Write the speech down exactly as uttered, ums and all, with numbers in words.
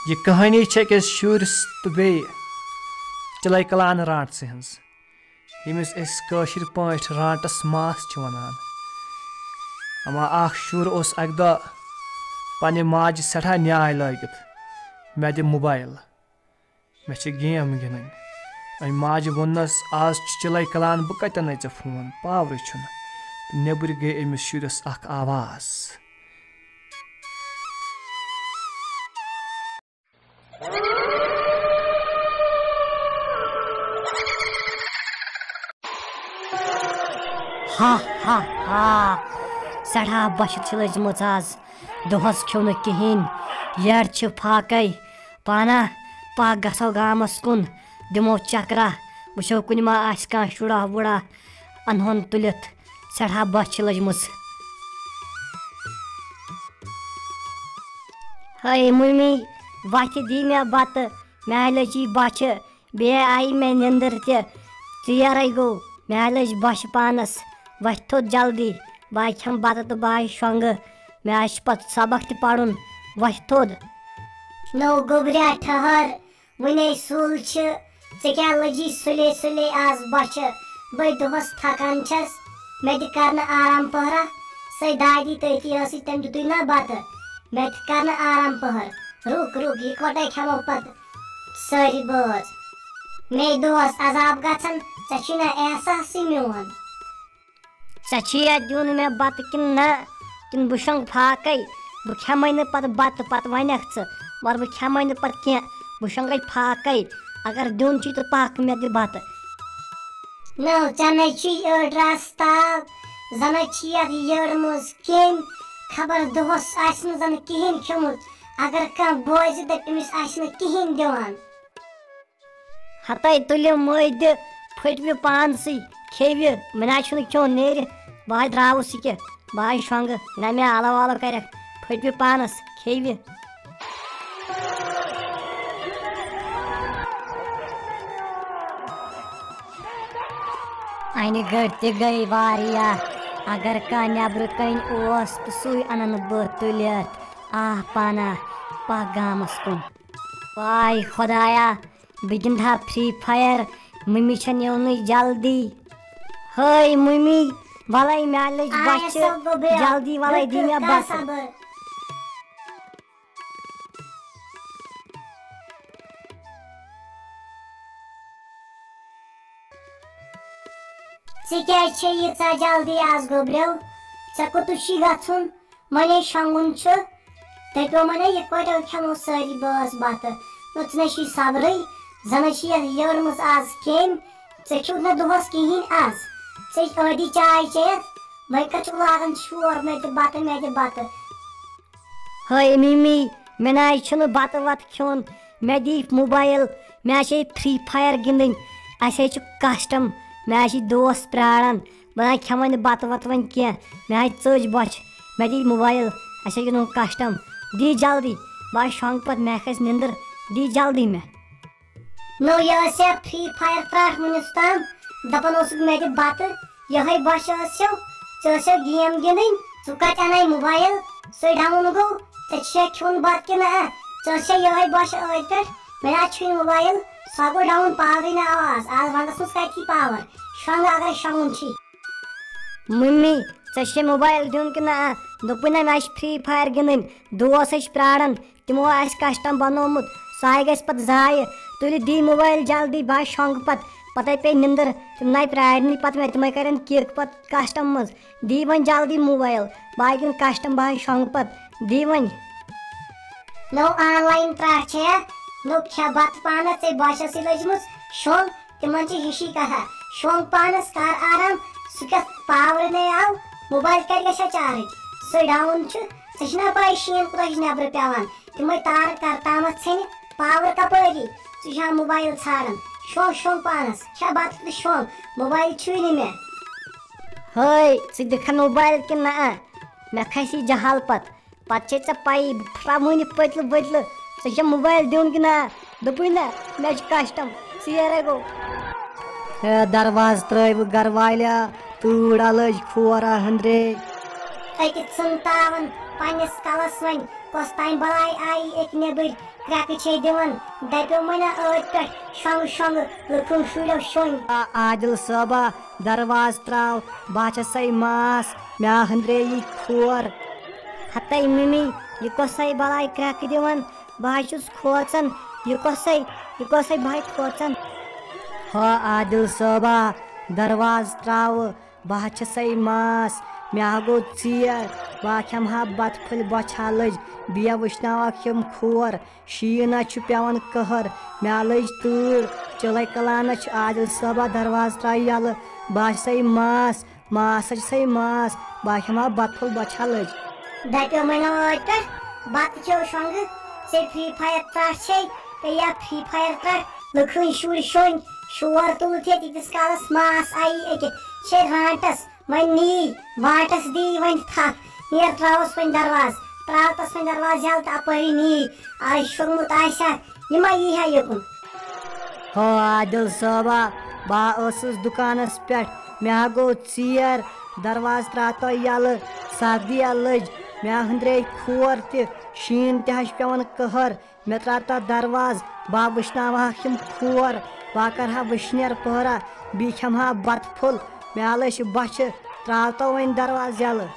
یہِ کہانی چھےٚ أکِس شُرِس تہٕ بیٚیہِ چِلَے کلان رانٛٹسہٕ ہٕنٛز، ییٚمِس أسۍ کٲشِر پٲٹھۍ رانٛٹَس ماس چھِ وَنان۔ اما اَکھ شُر اوس اَکہِ دۄہ پنٛنہِ ماجہِ سٮ۪ٹھاہ نیٛاے لٲگِتھ، "مےٚ دِ موبایِل، مےٚ چھِ گیم گِنٛدٕنۍ۔" أمۍ ماجہِ ووٚننَس، "آز چھُ چِلَے کلان، بہٕ کَتٮ۪ن اَژِ فون؟ پاورٕے چھُنہٕ۔" تہٕ نیٚبٕرۍ گٔے أمِس شُرِس اَکھ آواز۔ ہا ہا ہا، سٮ۪ٹھاہ بۄچھِ چھِ لٔجمٕژ آز، دۄہَس کھیوٚو نہٕ کِہیٖنۍ، یٔڈ چھِ فاقَے۔ پانہ پَکھ گژھو گامَس کُن، دِمو چکرا، وٕچھو کُنہِ ما آسہِ کانٛہہ شُرا وُرا، اَنہون تُلِتھ، سٮ۪ٹھاہ بۄچھِ چھِ لٔجمٕژ۔ ہے مُمی، وَتھِ دی مےٚ بَتہٕ، مےٚ لٔجی بۄچھِ، بیٚیہِ آیہِ مےٚ نیٚنٛدٕر تہِ، ژیرَے گوٚو، مےٚ لٔج بۄچھِ پانَس، وۄتھ تھوٚد جلدی، بہٕ ہا کھٮ۪مہٕ بَتہٕ تہٕ بہٕ ہا شۄنٛگہٕ، مےٚ ہا چھُ پَتہٕ سبق تہِ پَرُن، وۄتھ تھوٚد۔ نو گوٚبریا ٹھٔہر، وُنے سُل چھِ، ژےٚ کیٛاہ لٔجی سُلے سُلے آز بۄچھِ؟ بٔے دۄہَس تھکان چھَس، مےٚ تہِ کَر نہٕ آرام پٔہرا، سۄے دادی تٔتی ٲسٕے، تٔمۍ دیُتُے نا بَتہٕ، مےٚ تہِ کَر نہٕ آرام پٔہر۔ رُک رُک، یِکوَٹَے کھٮ۪مو پَتہٕ سٲری بٲژ۔ مے دوس عذاب گژھن، ژےٚ چھُے نہ احساسٕے میون۔ ژےٚ چھُیا دیُن مےٚ بَتہٕ کِنہٕ نہ؟ کِنہٕ بہٕ شۄنٛگہٕ فاقَے؟ بہٕ کھٮ۪مَے نہٕ پَتہٕ بَتہٕ، پَتہٕ وَنَکھ ژٕ، مگر بہٕ کھٮ۪مَے نہٕ پَتہٕ کینٛہہ، بہٕ شۄنٛگَے فاقَے۔ اگر دیُن چھُے تہٕ پَکھ، مےٚ دِ بَتہٕ۔ نو، ژےٚ نے چھُے أڑ رَس تاو، زَنَے چھِ یَتھ یٔڑ منٛز کیٚمۍ، خبر دۄہَس آسہِ نہٕ زَن کِہیٖنۍ کھیوٚمُت، اگر کانٛہہ بوزِ، دَپہِ، أمِس آسہِ نہٕ کِہیٖنۍ دِوان۔ ہتَے تُلِو مٔدِ، پھٔٹوِ پانسٕے، کھیٚوِ، مےٚ نہ چھُنہٕ کھیوٚن، نیرِ، بہٕ ہا درٛاوُس یہِ کیٛاہ، بہٕ ہا شۄنٛگہٕ، نہ مےٚ آلو آلو کَرٮ۪کھ، پھٔٹوِ پانَس، کھیٚوِ۔ اَنہِ گٔٹۍ تہِ گٔے واریاہ، اگر کانٛہہ نٮ۪برٕ کَنۍ اوس تہٕ سُے اَنَن بہٕ تُلِتھ۔ آہ پانہ، پَکھ گامَس کُن۔ واے خۄدایا، بہٕ گِنٛدٕ ہا Free Fire، مٔمی چھَنہٕ یِونٕے جلدی۔ ہٲے مٔمی، وَلَے مےٚ لٔج آیا بۄچھِ، سو گوٚبریا، جلدی وَلَے رُکِو، دی مےٚ کر بَتہٕ۔ صبر۔ ژےٚ کیٛازِ چھے ییٖژاہ جلدی آز گوٚبریو؟ ژےٚ کوٚتُے چھُے گژھُن؟ وۄنۍ ہے شۄنٛگُن چھُ۔ دٔپیو وۄنۍ ہے یِکوَٹو کھٮ۪مو سٲری بٲژ بَتہٕ۔ نہ ژٕ نے چھُے صبرٕے، زَنَے چھِ یَتھ یٔڑمٕژ آز کیٚمۍ۔ ژےٚ کھیوٚوُتھ نہ دۄہَس کِہیٖنۍ آز۔ ژےٚ ٲدی چاے چٮ۪تھ، وۄنۍ کَتھ چھُکھ لاگان شور، مےٚ دِ بَتہٕ، مےٚ دِ بَتہٕ۔ ہٲے مِمی، مےٚ نہ حظ چھُنہٕ بَتہٕ وَتہٕ کھیوٚن، مےٚ دِ موبایِل، مےٚ حظ چھِ Free Fire گِنٛدٕنۍ، اَسہِ حظ چھُ custom، مےٚ حظ چھِ دوس پرٛاران، بہٕ نہ کھٮ۪مَے نہٕ بَتہٕ وَتہٕ وۄنۍ کینٛہہ، مےٚ حظ ژٔج بۄچھِ، مےٚ دِ موبایِل، اَسہِ حظ گِنٛدُن custom، دِ جلدی، بہٕ حظ شۄنٛگہٕ پَتہٕ، مےٚ کھَسہِ نِندٕر، دِ جلدی مےٚ۔ نو، یہِ ٲسیا Free Fire ترٛٹھ وُنیُس تام؟ دَپان اوسُکھ مےٚ دِ بَتہٕ، یِہوٚے بۄچھِ ٲسیو، ژےٚ ٲسیو game گِنٛدٕنۍ، ژٕ کَتہِ اَنَے موبایِل؟ سُے down گوٚو، ژےٚ چھُیا کھیوٚن بَتہٕ کِنہٕ نہ؟ ژےٚ ٲسیا یِہوٚے بۄچھِ ٲدۍ پٮ۪ٹھ؟ مےٚ نہ چھُے موبایِل، سُہ ہا گوٚو down، powerٕے نہ آو آز، آز وَنٛدَس منٛز کَتہِ یی power؟ شۄنٛگہٕ اگرے شۄنٛگُن چھُے۔ مٔمی، ژےٚ چھے موبایِل دیُن کِنہٕ نہ؟ دوٚپُے نہ مےٚ چھِ Free Fire گِنٛدٕنۍ، دوس ٲسۍ پرٛاران، تِمو آسہِ custom بنوومُت، سُہ ہاے گژھِ پتہٕ ضایع۔ تُلِو دی موبایل جلدی، بہٕ ہا شۄنٛگہٕ پتہٕ، پتہٕ ہاے پیٚیہِ نِندٕر، تِم ناے پرٛارنٕے پتہٕ مےٚ، تِمے کرن kick پتہٕ custom منٛز۔ دی وۄنۍ جلدی موبایل، بہٕ ہا گِنٛدٕ custom، بہٕ ہا شۄنٛگہٕ پتہٕ، دی وۄنۍ۔ نو online ترٛٹھ چھےٚ، نو کھےٚ بتہٕ پانس، ژےٚ بۄچھسٕے لٔجمٕژ شۄنٛگ۔ تِمن چھِ ہِشی کتھا، شۄنٛگ پانس، کر آرام، سُہ کیٛاہ پاورٕ نے آو، موبایل کتہِ گژھِ ہا charge، سُے down چھُ، ژےٚ چھِنا پاے شیٖن کوٗتاہ چھُ نٮ۪برٕ پٮ۪وان، تِمے تارٕ کر تامتھ ژھیٚنہِ، power کپٲری، ژٕ چھا موبایل ژھانڈان، شۄنٛگ شۄنٛگ پانس، کھےٚ بتہٕ تہٕ شۄنٛگ، موبایل چھُے نہٕ مےٚ۔ ہٲے، ژٕ دِکھا موبایل کِنہٕ نہ؟ مےٚ کھسی جہل پتہٕ۔ پتہٕ چھے ژےٚ پَیی، بہٕ پھٕٹراوہوے نہٕ پٔتلہٕ ؤتلہٕ۔ ژےٚ چھےٚ موبایل دیُن کِنہٕ نہ؟ دوٚپُے نہ، مےٚ چھُ custom، ژیرَے گوٚو۔ ہے، دروازٕ ترٛٲوِو گرٕ والیا، تۭر ہا لٔج کھورا ہٕنٛدرے۔ أکِس ژھٕن تاوَن، پننِس کلس وۄنۍ کۄس تام بلاے آیی أکۍ نیٚبٕرۍ، کرٛٮ۪کہٕ چھے دِوان، دپیو مےٚ نا ٲدۍ پٮ۪ٹھ، شۄنٛگہٕ شۄنٛگہٕ، لُکہٕ شُرٮ۪و شۄنٛگۍ۔ آ، عادل صٲبا، دروازٕ تراو، بہٕ ہا چھسے ماس، مےٚ ہا ہُندرے یہِ کھور۔ ہتے مِمی، یہِ کۄسے بلاے کرٛٮ۪کہٕ دِوان؟ بہٕ ہا چھُس کھوژان، یہِ کۄسے، یہِ کۄسے بہٕ ہا کھوژان۔ ہا عادل صٲبا، دروازٕ تراو، بہٕ ہا چھسے ماس، مےٚ ہا گوٚو ژیر، بہٕ ہا کھٮ۪مہٕ ہا بتہٕ پھٔلۍ بۄچھِ ہا لٔج، بیٚیہِ وٕچھناوکھ یِم کھور، شیٖن ہا چھُ پٮ۪وان قہر، مےٚ ہا لٔج تۭر، چِلَے کلانس چھُ عادل صٲبا دروازٕ ترٛاو یَلہٕ، بہٕ ہا چھسے ماس، ماس ہا چھسے ماس، بہٕ ہا کھٮ۪مہٕ ہا بتہٕ پھوٚل بۄچھِ ہا لٔج۔ دپیو مےٚ نہ ٲدۍ پٮ۪ٹھ، بتہٕ کھیو شۄنٛگہٕ، ژےٚ فری فایر ترٛٹھ چھے، ژےٚ یا فری فایر ترٛٹھ، لُکہٕ ہٕنٛدۍ شُرۍ شۄنٛگۍ، شور تُلُتھ ییٚتہِ ییٖتِس کالس ماس آیی أکِتھ، چھے رانٹس، وۄنۍ نی، وانٹس دی وۄنۍ تھپھ، نیر ترٛاوس وۄنۍ دروازٕ، ترٛاو تس وۄنۍ دروازٕ یَلہٕ تہٕ اپٲری نی، آز شۄنٛگمُت آسہِ ہا، یہِ ما یی ہا یوٚکُن۔ ہو عادل صٲبا، بہٕ ہا ٲسٕس دُکانس پٮ۪ٹھ، مےٚ ہا گوٚو ژیر، دروازٕ ترٛاو تو یَلہٕ، سردی ہا لٔج، مےٚ ہا ہُنٛدرے کھور تہِ، شیٖن تہِ ہا چھُ پٮ۪وان قہر، مےٚ ترٛاو تو دروازٕ، بہٕ ہا وٕچھناوہاکھ یِم کھور، بہٕ ہا کرٕ ہا وٕشنیر پٔہرا، بیٚیہِ کھٮ۪مہٕ ہا بتہٕ پھوٚل، مےٚ ہا لٔج بۄچھِ، ترٛاو تو وۄنۍ دروازٕ یَلہٕ۔